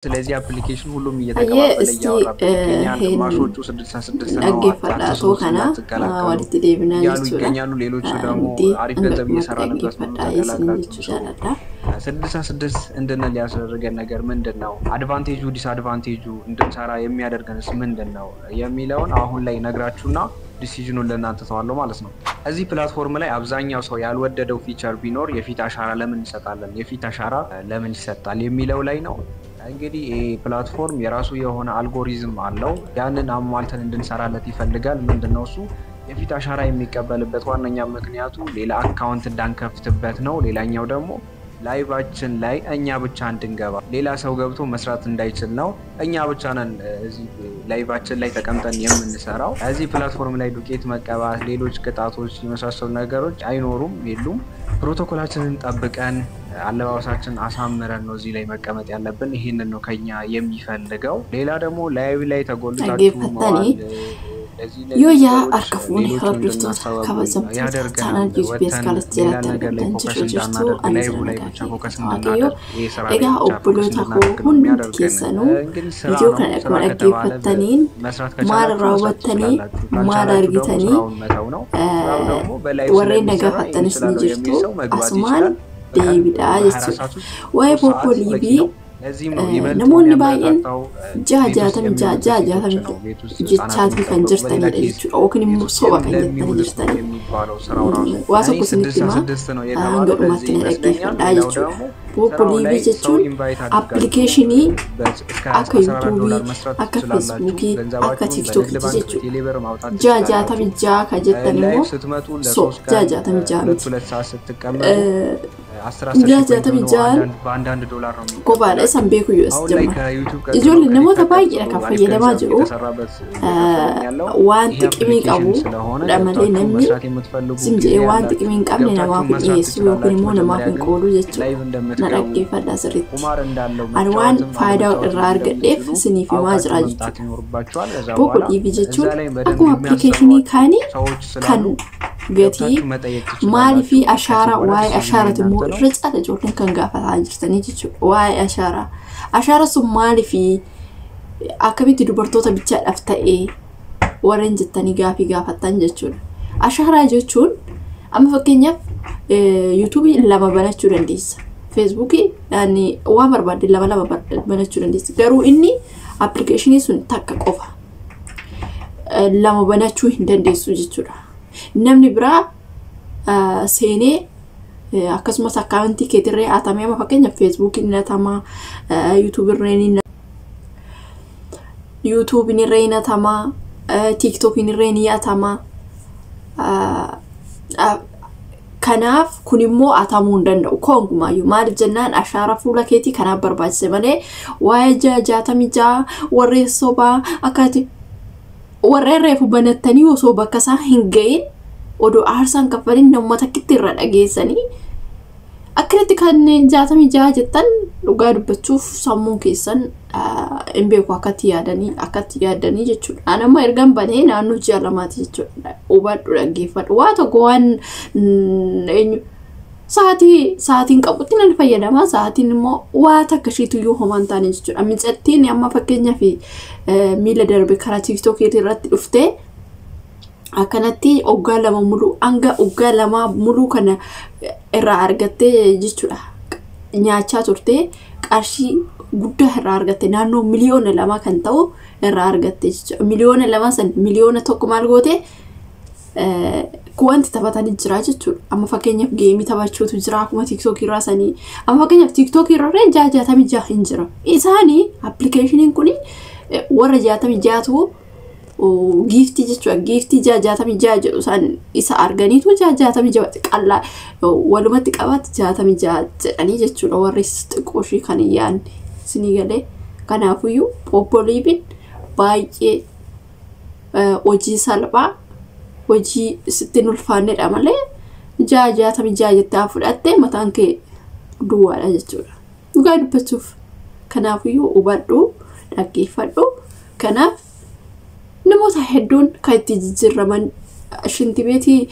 ስለዚህ application ሁሉም Hayyee እየተቀባበለ እስቲ እያወራበት ይገኛል። hin ግማሾቹ 66 ነው dhaggeeffadhaa አትስሩ too kana እንዳትቀላቀሉ walitti deebinaa እያሉ jechuudha. ይገኛሉ። ሌሎቹ ደግሞ Nuti አሪፍ hanga ገንዘብ dhumatti እየሰራንበት ነው፣ dhaggeeffadhaa isiniin ተቀላቅላችሁ jechuu ስሩ። jaaladha. 66 እንድንል ያስደረገን ነገር ምንድን ነው? advantage ኡ disadvantage ኡ እንድንሰራ የሚያደርገንስ ምንድን ነው የሚለውን አሁን ላይ ነግራችሁና decision ኑን ለእናንተ ተዋለሁ ማለት ነው። እዚህ platform ላይ አብዛኛው ሰው ያልወደደው feature ቢኖር የፊት አሻራ ለምን እንሰጣለን፣ የፊት አሻራ ለምን ይሰጣል የሚለው ላይ ነው። እንግዲህ ይህ platform የራሱ የሆነ አልጎሪዝም አለው። ያንን አሟልተን እንድንሰራለት ይፈልጋል። ምንድን ነው እሱ? የፊት አሻራ የሚቀበልበት ዋነኛ ምክንያቱ ሌላ account እንዳንከፍትበት ነው። ሌላኛው ደግሞ live ኣችን ላይ እኛ ብቻ እንድንገባ ሌላ ሰው ገብቶ መስራት እንዳይችል ነው። እኛ ብቻ ነን እዚህ live ኣችን ላይ ተቀምጠን የምንሰራው። እዚህ platform ላይ ዱቄት መቀባት፣ ሌሎች ቅጣቶች የመሳሰሉ ነገሮች አይኖሩም፣ የሉም። ፕሮቶኮላችንን ጠብቀን አለባበሳችን አሳምረን ነው እዚህ ላይ መቀመጥ ያለብን። ይህንን ነው ከኛ የሚፈልገው። ሌላ ደግሞ live ላይ ተጎልታችሁ መዋል Dhaggeeffattanii ለዚህ yoo ለዚህ yaa ነገሮች harka fuune ሌሎቹ hordoftoota እንድናስተባብል kabajamtoota ያደርገናል። chaanal yuutuubii ወጥተን askalatti ሌላ jalatti ነገር ላይ argamtan focus jirru jirtu እንዳናደርግ ani live jira ላይ nagaa ብቻ kee focus Waaqayyo እንድናደርግ ይህ ስራ ላይ egaa ብቻ focus obboloota koo እንድናደርግ ነው hundumti የሚያደርገን። keessanuu እንግዲህ ስራ viidiyoo ነው። kana ስራ akkuma ከተባለ dhaggeeffattaniin መስራት maal ከቻላችሁ መስራት raawwattanii ትችላላችሁ፣ maal ካልቻላችሁ ደግሞ argitanii ስራውን መተው ነው። ስራው ደግሞ በ live warreen na ስለሚሰራ gaafattanis ni ይችላለሁ የሚል jirtu ሰው መግባት asumaan ይችላል። በቀን deebidhaa በ24 jechuudha. ሰዓት ውስጥ Waa'ee 3 ሰዓት በቂ pooppooliibii ነው። ለዚህም ነው ይበልጥ namoonni baay'een የሚያበረታታው jaha ቤት ውስጥ jaatamii jaha የሚውሉትን jaha ሴቶች jaatamii ነው። ቤት ውስጥ ህጻናት jechaatii kan የሚጠብቁ በሌላ jirtanidha case jechuudha yookiin ቤት immoo ውስጥ soba kan jettanii ለሚውል ሰው jirtanii. የሚባለው ስራው ራሱ Waa እኔ tokko isinitti ስድሳ himaa ስድስት ነው hanga የተባለው ለዚህ dhumaatti na ይመስለኛል። dhaggeeffadhaa ሌላው jechuudha. ደግሞ ስራው ላይ Pooppooliibii ሰው jechuun invite አድርጋችሁ appilikeeshinii እስከ akka 14 yuutuubii, ዶላር መስራት akka ትችላላችሁ። feesbuukii, akka ገንዘባችሁን በንግድ tiiktookiiti ባንክ jechuudha. በቴሌብር ማውጣት Jaha ትችላላችሁ። jaatamii jaha kan jettan live immoo ስትመጡ so ለሶስት jaha ቀን jaatamii jaha ሁለት miti. ሁለት ሰዓት ስትቀመጡ አስር አስር Jaha ሺህ coin jaatamii ሆኖ jahaan አንዳንድ በአንዳንድ ዶላር ነው kophaadha የሚከፈላችሁ። isan beeku yoo as አሁን ላይ jammar. ከዩቲዩብ ቀጥሎ Ijoolleen namoota ከቲክቶክ baay'eedha ቀጥሎ kan አሪፍ fayyadamaa ገንዘብ jiru. እየተሰራበት እየከፈለን ያለው Waan ይሄ xiqimii application qabu ስለሆነ dha malee ገብታችሁ namni መስራት የምትፈልጉ sim ጊዜ jedhee waan ያላችሁ xiqimii hin qabne ገብታችሁ namaaf hin መስራት dhiyeessu yookiin ትችላላችሁ። immoo namaaf መጀመሪያ hin ግን qoodu jechuudha. live Na እንደምትገቡ dhaggeeffadhaa sirriitti. ቁማር እንዳለው Ani waan መጫወትም faayidaa አለመጫወትም irraa argadheef እንደምትችሉ isiniif himaa አውቃችሁ jira መምጣት jechuudha. ይኖርባችኋል። ከዛ በኋላ Pooppooliibii እዛ jechuun ላይ በደንብ akkuma appilikeeshinii የሚያሰሯችሁ kaanii ሰዎች kan ስላሉ gatii ገብታችሁ መጠየቅ maalii fi ትችላላችሁ። ከዚህ ashaaraa በኋላ waa'ee decision ashaaraati የእናንተ immoo ነው። irra caala ijoolleen kan gaafataa jirtanii jechuudha. Waa'ee ashaaraa. Ashaara sun maalii fi akkamitti dubartoota bichaadhaaf ta'ee warreen jettanii gaafii gaafattan jechuudha. Ashaaraa jechuun amma fakkeenyaaf yuutuubii lama banachuu dandeessa. Feesbuukii waan barbaadde lama lama banachuu dandeessa. Garuu inni appilikeeshinii sun takka qofa. Lama banachuu hin dandeessu jechuudha. Namni biraa seenee akkasumas akkaawuntii keetirree hatamee amma fakkeenyaaf feesbuukiin ni hatamaa, yuutuubiin irree ni hatamaa, tiiktookiin irree ni hatamaa. Kanaaf kun immoo hatamuu hin danda'u konkumaayyuu maaliif jennaan ashaara fuula keetii kanaaf barbaachise malee waa'ee jaha jaatamii jaha warreen sobaa akkati warreen reefu banattanii osoo bakka isaa hin gahin odoo aarsaan kaffalin nama takkitti irra dhageessanii akkanatti kan 66 jettan dhugaa dubbachuuf sammuun keessan hin beeku akkatti yaadanii jechuudha. Ani amma ergan banee naannoo ji'a 2ti jechuudha. Hubadhu dhaggeeffadhu waa tokko waan eenyu sa'aatiin qabutti nan fayyadama sa'aatiin immoo waa takka isheetu homaa hin taane jechuudha. Micattiin amma fakkeenyaaf miila darbe karaa tiiktookii irratti dhuftee akkanatti waggaa 2 muluu hanga waggaa 2 muluu kana irraa argattee jechuudha. Nyaachaa turtee qarshii guddaa irraa argatte naannoo miliyoona 2 kan ta'u irraa argatte jechuudha. Miliyoona 2 san miliyoona 1 maal goote wanti taphatanii jira jechuudha. Amma fakkeenyaaf geemii taphachuutu jira akkuma tiiktookii irraa sanii. Amma fakkeenyaaf tiiktookii irra jaha jaatamii jaha hin jira. Isaanii appilikeeshiniin kun warra 66tu giiftii jechuudha. Giiftii jaha jaatamii jaha jedhu isaan isa arganiitu jaha jaatamii jaha qallaa walumatti qabaatti 66 jedhanii jechuudha. Warri xiqqoo ishii kan hin yaadne isinii galee. Kanaafuyyuu pooppooliibiin baay'ee hojii salphaa hojii sitti hin ulfaannedha malee jaha jaatamii jaha jettee fudhattee mataan kee duwwaadha jechuudha. Dhugaa dubbachuuf kanaafuyyuu hubadhu dhaggeeffadhu. Kanaaf namoota hedduun kan itti jijjiiraman shintibeetii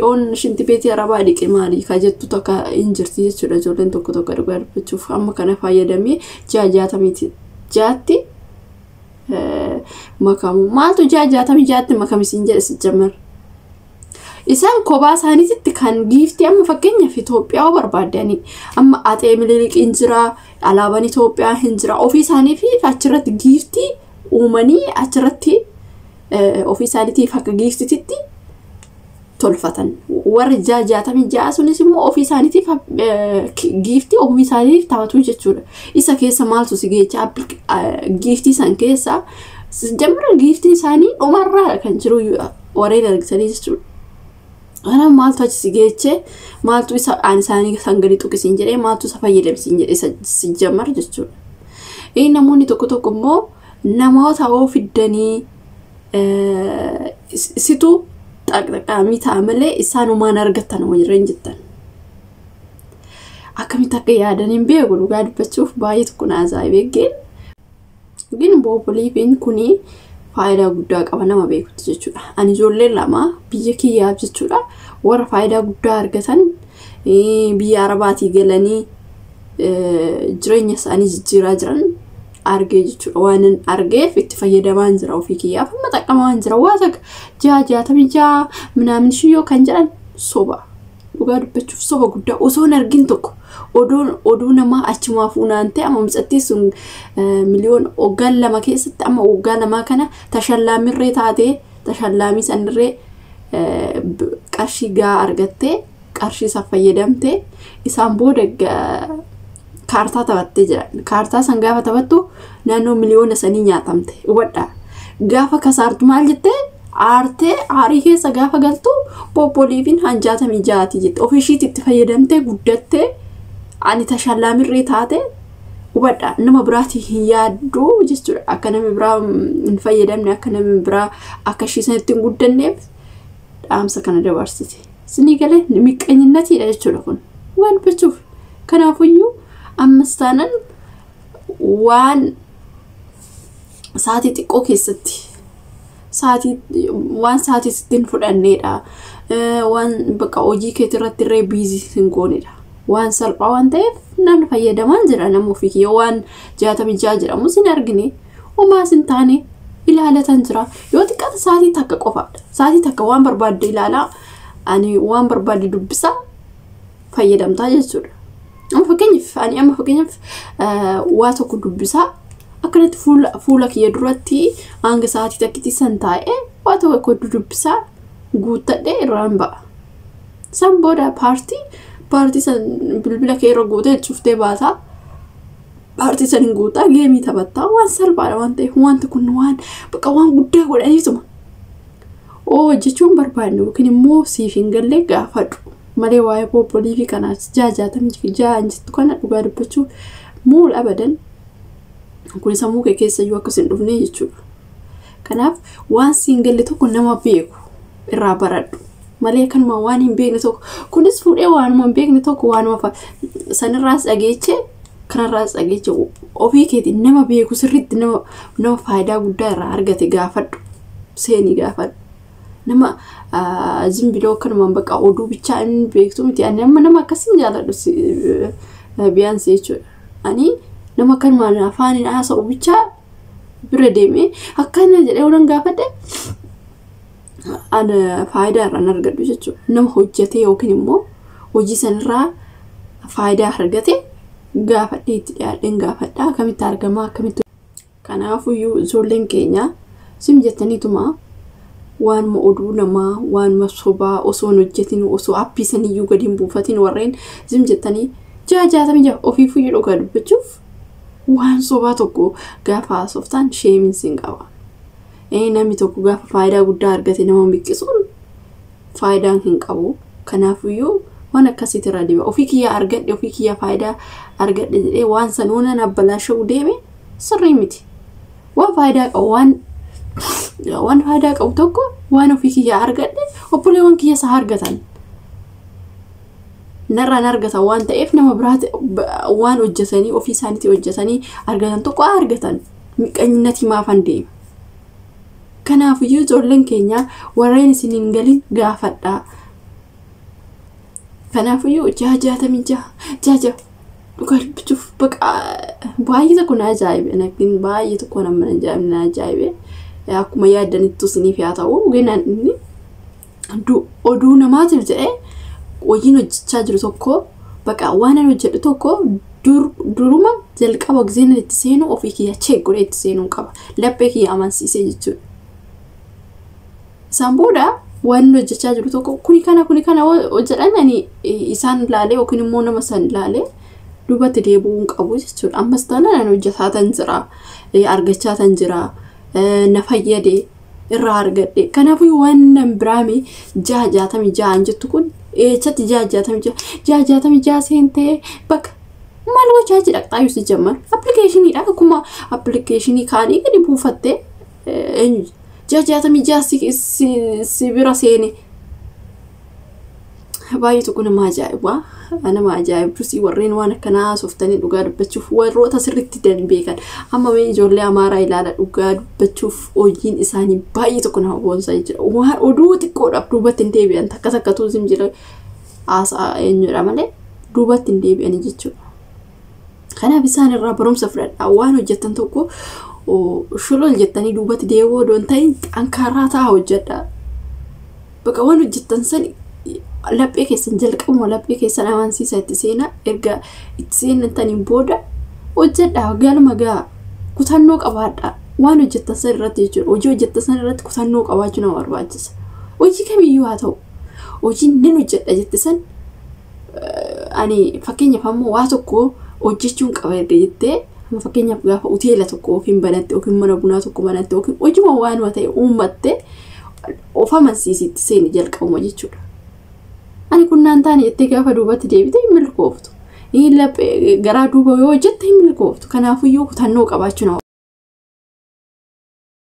on shintibeetii arabaa dhiqe maalii ka jettu takka hin jirti jechuudha. Ijoolleen tokko tokko dhugaa dubbachuuf amma kana fayyadamee jaha jaatamiiti 6tti makamu. Maaltu 666tti makame siin jedhe sijjamar. Isaan kophaa isaaniitti kan giiftii amma fakkeenyaaf Itoophiyaa barbaadanii amma Axee Minilik hin jira, alaabaan Itoophiyaa hin jira, ofii isaanii fi achirratti giiftii uumanii achirratti ofii isaaniitiif akka giiftititti tolfatan. Warri 666 sunis immoo ofii isaaniitiif giiftii ofii isaaniitiif taphatu jechuudha. Isa keessa maaltu si geecha giiftii san keessa jammara giiftiin isaanii dhumarraa kan jiru warreen argitanii jechuudha. Kanaaf maaltu achi si geechee, maaltu isa aan isaanii san gadi tuqisiin jedhee, maaltu isa fayyadamsiin jedhee si jammar jechuudha. Namoonni tokko tokko immoo namoota oo fiddanii situ xaqxaqaamii ta'a malee isaanumaan argatan warreen jettan. Akkamitti akka yaadan hin beeku, dhugaa dubbachuuf baay'ee tokko na ajaa'ibee. Gin boopoliifiin kuni faayidaa guddaa qaba nama beekutti jechuudha. Ani ijoolleen lama biyya kiyyaaf jechuudha warra faayidaa guddaa argatan, biyya Arabaatii galanii jireenya isaanii jijjiiraa jiran argee jechuudha. Waan hin argeef itti fayyadamaan jira, ofii kiyyaaf amma xaqqamaan jira. Waa takka 666 minaamin shiyyoo kan jedhan soba. Dhugaa dubbachuuf soba guddaa osoo hin argin tokko oduun oduu namaa achumaa fuunaantee amma mucattii sun miliyoon waggaa 2 keessatti amma waggaa 2 kana tashallaamirree taatee tashallaamii sanirree qarshii gahaa argattee qarshii isa fayyadamtee isaan booda kaartaa taphattee jira. Kaartaa san gaafa taphattu naannoo miliyoona sanii nyaatamte. Hubadhaa. Gaafa kasaartu maal jettee aartee aarii keessa gaafa galtu pooppoliifiin han 66ti jette. Ofii ishiitti itti fayyadamtee guddattee ani tashallaamirree taate, hubadhaa, nama biraatii hin yaaddu jechuudha. Akka namni biraa hin fayyadamne, akka namni biraa akka ishii sanitti hin guddanneef dhaamsa kana dabarsite. Sinii galee miqqeenyinnatiidha jechuudha kun. Waan dubbachuuf. Kanaafuyyuu ammas taanan waan sa'aatii xiqqoo keessatti sa'aatii waan sa'aatii sitti hin fudhanneedha. Waan bakka hojii keetii irratti illee busy hin goonedha. Waan salphaa waan ta'eef namni fayyadamaan jira, nama ofii kiyya waan 66 jedhamus hin argine, homaas hin taane ilaalatan jira. Yoo xiqqaate sa'aatii takka qofaadha. Sa'aatii takka waan barbaadde ilaalaa, ani waan barbaadde dubbisaa fayyadamtaa jechuudha. Amma fakkeenyaaf ani amma fakkeenyaaf waa tokko dubbisaa akkanatti fuula kiyya duratti hanga sa'aatii takkitti san taa'ee waa tokko dubbisaa guuttadhee irraan ba'a. San booda paartii san bilbila kee irra guutee cuftee baataa. Paartii san hin guutaa, geemii taphattaa, waan salphaadha waan ta'eef wanti kun waan bakka waan guddaa godhaniituma. Oo hojjechuun barbaadne yookiin immoo siif hin galle gaafadhu. Malee waa'ee pooppolii fi kanaas 666 jettu kana dhugaa dubbachuu muul abadan kun sammuu kee keessa iyyuu akkas hin dhufne jechuudha. Kanaaf waan siin galle tokko nama beeku irraa baradhu. Malee kanuma waan hin beekne tokko kunis fuudhee waanuma hin beekne tokko waanuma sanirraas dhageechee kanarraas dhageechee ofii keetiin nama beeku sirriitti nama faayidaa guddaa irraa argate gaafadhu. Seenii gaafadhu. Nama zimbiloo akkanumaan bakka oduu bichaa inni beektu miti. Ani amma nama akkasiin jaalladhu biyyaansi jechuudha. Ani nama akkanumaan afaaniin haasa'u bichaa bira deemee akkana jedhee waan gaafadhe ana faayidaa irraan argadhu jechuudha. Nama hojjetee yookiin immoo hojii sanirraa faayidaa argate gaafadhee itti dhiyaadheen gaafadha. Akkamitti argamaa, akkamitti. Kanaafuyyuu ijoolleen keenya sim jettaniituma waanuma oduu namaa, waanuma sobaa osoo hin hojjetin, osoo aappii saniyyuu gadi hin buufatin warreen sim jettanii 666 ofiifuyyuu dhugaa dubbachuuf waan sobaa tokko gaafa haasoftan sheemiin sin qaba. Namni tokko gaafa faayidaa guddaa argate nama miqqisuun faayidaan hin qabu. Kanaafuyyuu waan akkasiitti irraa deema. Ofii kiyyaa argadhe, ofii kiyyaa faayidaa argadhe jedhee waan sanuunan abbalaasha'uu deeme sirrii miti. Waan faayidaa qabu, waan faayidaa qabu tokko waan ofii kiyyaa argadhe obboleewwan kiyya isaa argatan. Narraan argatan waan ta'eef nama biraati waan hojjetanii ofii isaaniitii hojjetanii argatan tokko argatan miqqanyinati maafan deema. Kanaafiyyuu ijoolleen keenya warreen isin hin galin gaafadhaa. Kanaafiyyuu 666 6 6 Dhugaa dubbachuuf baqa baay'ee tokko na ajaa'ibe. Baay'ee tokko nama na ajaa'ibe. Akkuma yaaddanittu isiniif haa ta'u. Inni oduu namaatiif jedhee hojiin hojjechaa jiru tokko baqa waan ani hojjedhu tokko duruma jalqaba giseen itti seenu ofii kiyya check godhee itti seenuu qaba. Laphee kiyya amansiisee jechuudha. Isaan booda waan hojjechaa jiru tokko kuni kana kuni kana hojjedhan ani isaan ilaalee yookiin immoo nama san ilaalee duubatti deebi'uu hin qabu jechuudha. Ammas taanaan ani hojjetaa tan jira, argachaa tan jira, na fayyade, irraa argadhe. Kanaafuu waan nan biraame 666 jettu kun eechatti 666 666 seentee bakka maal gochaa jira xaayuu si jamman appilikeeshiniidha. Akkuma appilikeeshinii kaanii gadi buufattee eenyu 666 si bira seene. Baay'ee tokko nama ajaa'ibaa. Nama ajaa'ibus warreen waan akkanaa haasoftanii dhugaa dubbachuuf warroota sirriitti beekan. Amma mee ijoollee Amaaraa ilaala, dhugaa dubbachuuf hojiin isaanii baay'ee tokko nama boonsaa jira. Waan oduu xiqqoodhaaf duubatti hin deebi'an, takka takkatu isin jira haasaa eenyudha malee duubatti hin deebi'an jechuudha. Kanaaf isaan irraa barumsa fudhadhaa. Waan hojjettan tokko shulol jettanii duubatti deebi'uu odoo hin ta'in xankaaraa ta'aa hojjedhaa. Bakka waan hojjettan san laphee keessan jalqabuma laphee keessan amansiisa itti seenaa. Erga itti seenataniin booda hojjedhaa, galma gahaa, kutannoo qabaadhaa waan hojjettan san irratti jechuudha. Hojii hojjettan san irratti kutannoo qabaachuu nama barbaachisa. Hojii kamiyyuu haa ta'u, hojii nan hojjedha jette san, ani fakkeenyaaf ammoo waa tokko hojjechuun qaba erga jettee, amma fakkeenyaaf gaafa hoteela tokko yookiin banatte yookiin mana bunaa tokko banatte yookiin hojuma waanuma ta'e uummatte, of amansiisitti seeni jalqabuma jechuudha. Ani kun naan taane jettee gaafa duubatti deebite hin milkooftu. Garaa duuba yoo hojjette hin milkooftu. Kanaafuyyuu kutannoo qabaachuu nama